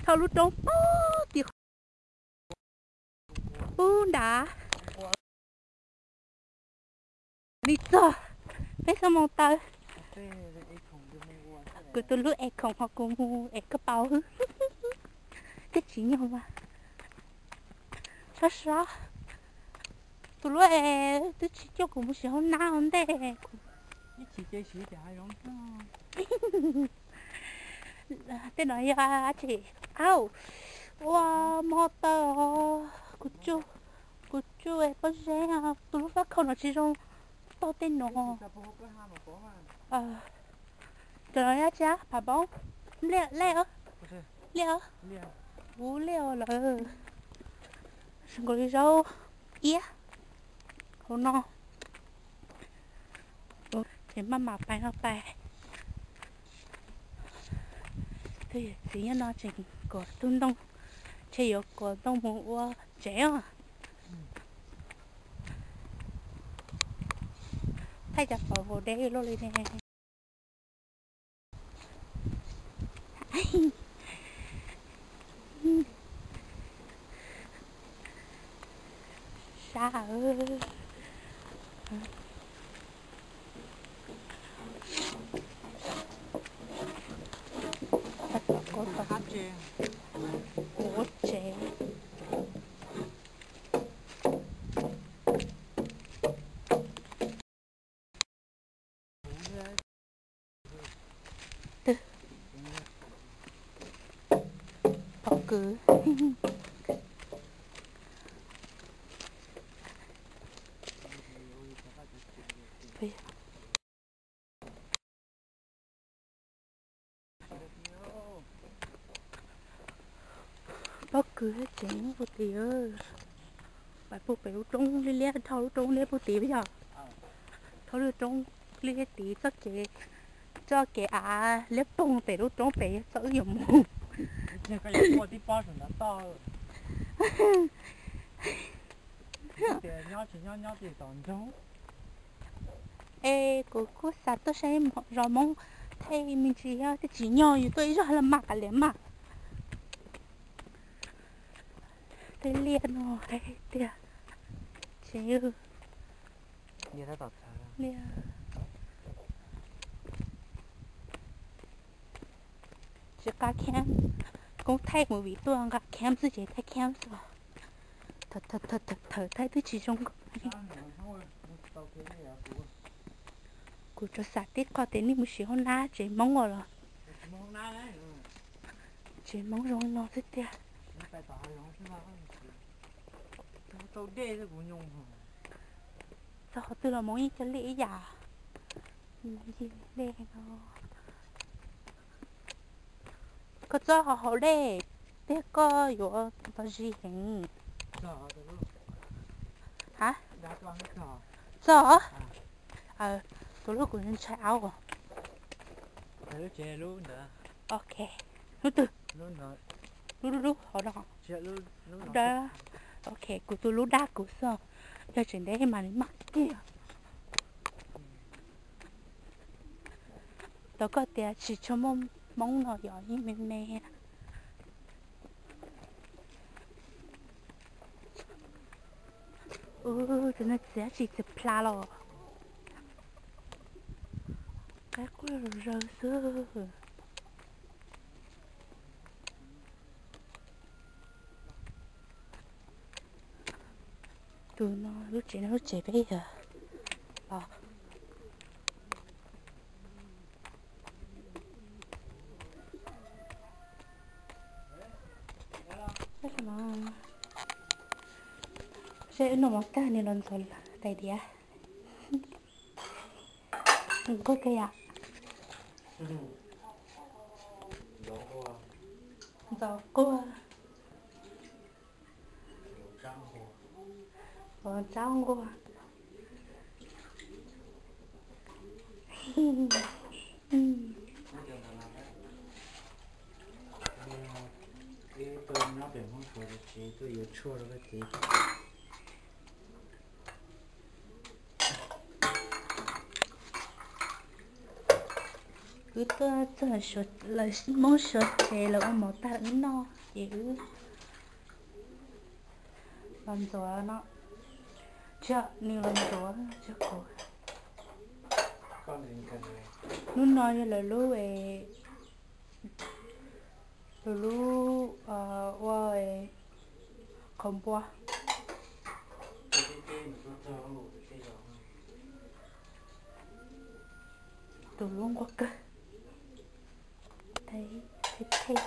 Thauj lub roob pug tim qhov pub nrad. Li txog peb xuab moos taw. Kuv tus lub es khoom ho kuv mus es koj paus hwb. Twb tsis nyog mas sab sab. Tus lub es twb tsis coj kuv mus siv hauv nab hauv ntej. Tej no yog tsis, au, ua mo taw. Kuv tsuj, kuv tsuj pob zeb, tus lub fab khau no tsis zoo tau tej no. Cov no yog tsis phav npoob, liaj, liaj, liaj, kuv liaj lawm. Zoo nkaus li zaub iab hauv no. Ces maj mam pais no pais. Tus yawm txiv nyob no tseem kuam tug ntoo, ntshe yuav kuam ntoo mus ua tsev os. Thaij cov qhov vau deb luaj li ne. Sab, ua tsev. Pob kws. Pob kws tsev puag tim, pais puag pem lub roob liab liab, dhau lub roob liab puag tid yog. Dhau lub roob liab tid txoj kev, txoj kev av liab poog pem lub roob pem yog txoj wb yuav mus. Es kuv kuj xav tuaj saib zos Hmoob, thaij me ntsis yog twb tsis nyog yus tuaj ib zaug los maj qas liam maj. Tej liaj no hais tias tsev, liaj, tsis nqa camp, koob thaij movie tuaj nqa camp xwb ces thaij camp xwb. Thawv thaij twb tsis zoo nkauj. Kuv tsuas xav tib qho tias nej mus siv hauj nab tsev Hmoob os los. Tsev Hmoob zoo li no xwb tiag. Txog qhov twg los Hmoob yeej coj liaj ib yam. Ncig dej no. Koj txhob haus dej, tiag koj yuav ntau zis heev. Ha? Txog. Tus lub kuv ntshai aub. Ok. Lub twg? Lub lub lub hauv no. Ok, kuv tus lub dab kuv xwb. Yog tseem ntev mas li maj tiag. Tau koj tias tsis tshua muaj Hmoob no yog yeej me me. Tus no txiav tsis txiav plha los qaib quaj zom zaws xwb. Tus no lub tsev no lub tsev peb yog los. Seb wb noj mov tag nws los ntxuav tais diav. Nws nquag kawg yom. Ntxuav quag. Ntxuav nquag. Wb tuaj txog lawv Hmoob suav tsev lawv ua mov tag wb noj ces wb los ntxuav no, tsis nws los ntxuav tsis kuv. Hnub no yog lawv lub, lawv lub ua qhauv npua. Tus lub nquag kawg, thej thej,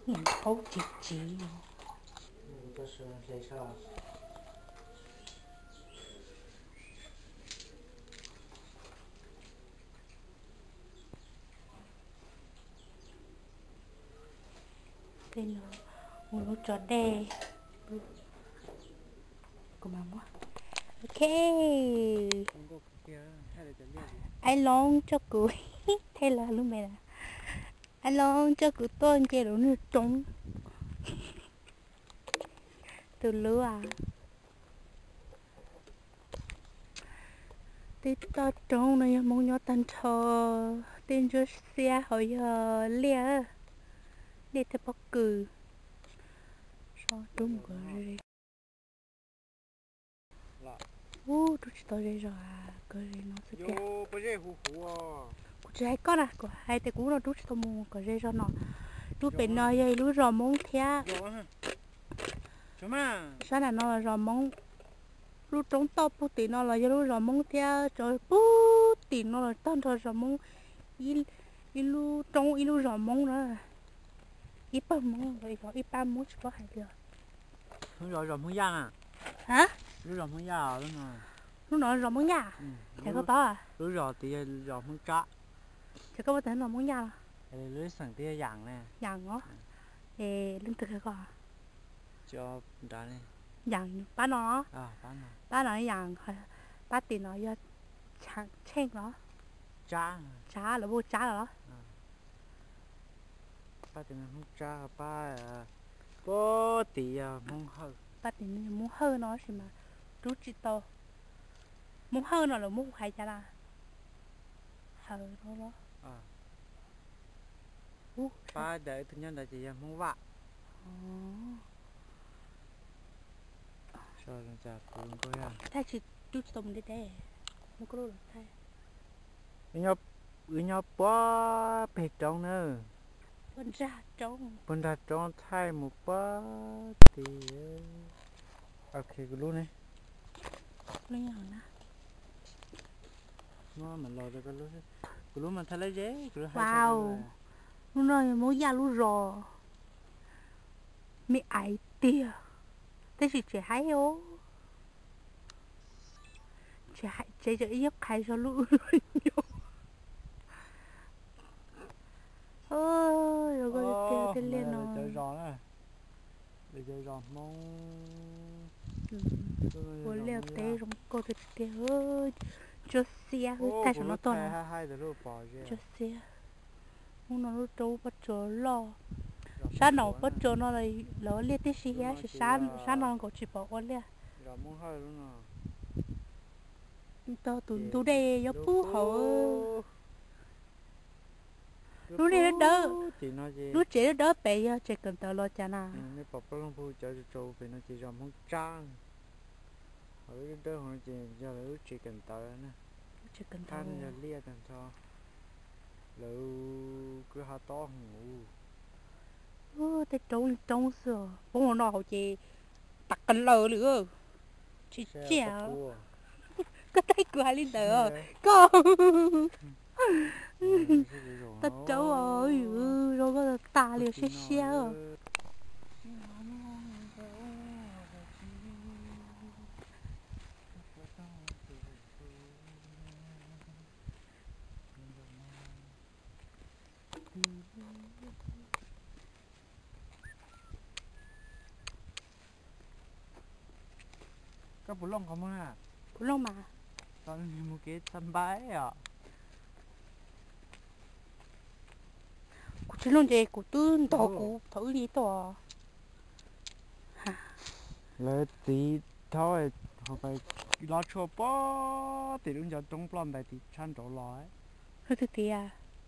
nyiam qaub tsiv tsiv. Tej no mus lub tso dej. Kuv mam muab. Ok. Aib Loob coj kuv, thej los lub npe, Aib Loob coj kuv tuaj nce lub nws roob. Tus lub a, tej toj roob no yog Hmoob nyob tag nrho, tej ntsuab xiab hauv yog liaj, liaj thiab pob kws. So rub mus kom ze. Ub, rub tsis tau ze zog, kov ze no xwb tiag. Kuv tsis hais koj na, kuv hais tias kuv no rub tsis tau mus kom ze zog no. Rub pem no yog ib lub zos Hmoob thiab. Sab nram no los zos Hmoob. Lub roob toj puag tim no los yog lub zos Hmoob thiab, tso puag tim no los tag nrho zos Hmoob. Ib lub roob ib lub zos Hmoob na. Ib pawg Hmoob, ib pab Hmoob tsis paub hais li. Lub zos Hmoob Yaj na. Lub zos Hmoob Yaj. Lub no zos Hmoob Yaj. Ces koj paub, lub zos tid yog zos Hmoob Tsab. Ces koj paub tias lub no Hmoob Yaj los? Lub xeem twg yog Yam na. Yam os. Es leej twg koj? Yam pab no, pab no Yam, pab tim no yog Tsheej los? Tsab, lawv hu Tsab los? Pab tim no Hmoob Tsab, pab puag tim yog Hmoob Hawj. Pab tim no yog Hmoob Hawj no sis mas rub tsis tau. Hmoob Hawj no lawv muab hu hais cas na? Hawj no los? Pab ntawd tus nyob ntawd ces yog Hmoob Vaj. Thaij tsis rub tsis tau mus deb deb, muab koj lub los thaij. Wb nyob puag pem roob na. Puag nrag roob thaij mus puag tid. Ok, kuv lub ne. Kuv lub mas thaij leb zeb, kuv lub hais. Lub no yog Hmoob Yaj lub zos. Me aiv tiag, tab sis tseem haib os. Tsev tseem ib qhais zog lub wb los nyob. Tej liaj no, cov zos Hmoob, ua liaj teb zoo nkauj tiag tiag. Ntsuab xiab, thaij saum no tuaj, ntsuab xiab. Hnub no lub roob pob tsuas loj. Sab no pob tsuas no lawv ua liaj tib si thiab, sab no nkaus tsis pom ua liaj. Tog tus ntug dej yuav pub hauv. Lub niag dawb dawb, lub tsev dawb dawb pem yog tsev kawm ntawv los cas na? Nej pom pab loog pug cov tsaus pem no ces zos Hmoob Tsab. Ho lub dawb dawb hauv no ces yog lawv lub tsev kawm ntawv na. Lub tsev kawm ntawv yog liaj tag nrho. Lawv kwj ha tob hwv. Tej roob li roob xwb, poob hauv no hauv ces tas qas laws li. Tsis tsiaj. Koj thaij kuv hais li ntawd, koj tag roob os, zoo koj tas tas li siab siab. Koj puas looj qhov muag na? Kuv looj mas. Tau mus kev txha npaib os. Kuv tsis looj ces kuv twb ntog kuv thaum wb nce tuaj. Lawv tiv thaub, los tshuaj pob tim lub ncov roob ploj ntais tiv tshab nraud los. Twg tias?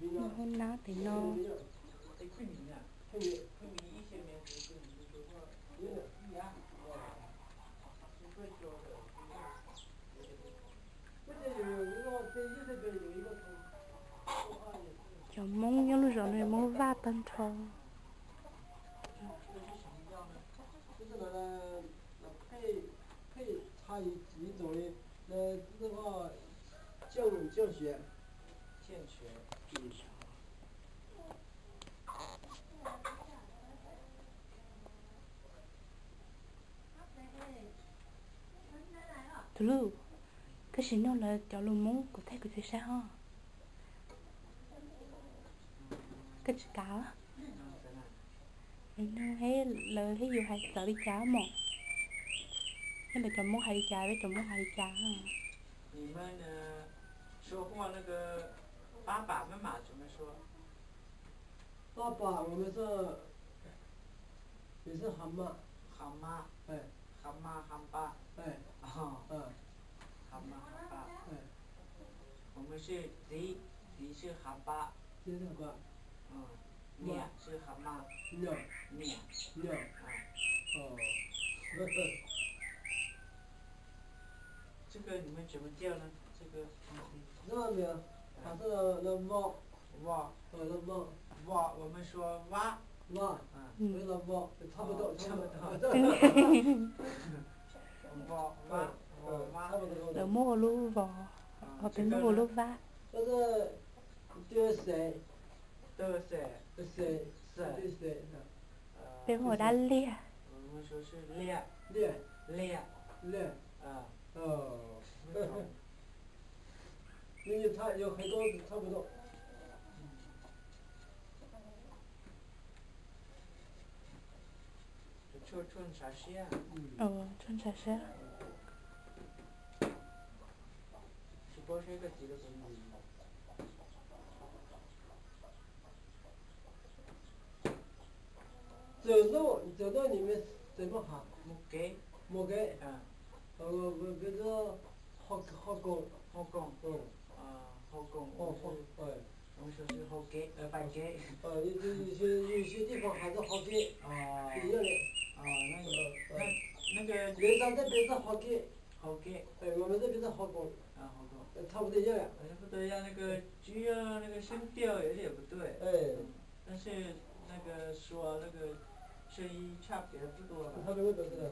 Nws hu nab tim no. Cov Hmoob nyob lub zos no Hmoob Vaj tag nrho. Tus hlub, koj sim nug lawv cov lus Hmoob kuv thaij kuv tsis saib os. Koj tsis kav. Nug lawv thiab yus hais txawv li cas mog. Thiab lawv cov Hmoob hais li cas, peb cov Hmoob hais li cas. 你们呢，说话那个八百没码怎么说？ 八百我们是，也是蛤蟆。蛤蟆。哎。蛤蟆，蛤蟆。哎。哦。嗯。蛤蟆，蛤蟆。哎。我们是 txiv, txiv 是蛤蟆。 Txiv 是蛤蟆。嗯。Niam 是蛤蟆。Niam。Niam。Niam。啊。哦。 这个你们怎么叫呢？这个东西。 Voj, voj, voj, 我们说 voj。 Voj，嗯。 Voj，差不多，差不多。 Voj, voj, voj, voj。 Lawv muab ua lub voj, ho peb muab ua lub vab. 这个 tw xes. Tw xes. Tw xes. Peb muab ua dab liag. Liag. Liag. Liag. Tshuaj ntshav siab. Tshuaj ntshav siab. 走路，走到里面怎么喊？ Mus kev. Mus kev. Mus kev. Ho, ho koom. Ho koom. Ho koom. Ho kev, pais kev. 有些地方喊做 ho kev. 那个 Lawv zos tej pes xav ho kev. Ho kev. 我们这边是 ho koom. 差不多一样。 那个声调有点不对，但是那个说那个声音差别不多吧？ 差别不多是吧？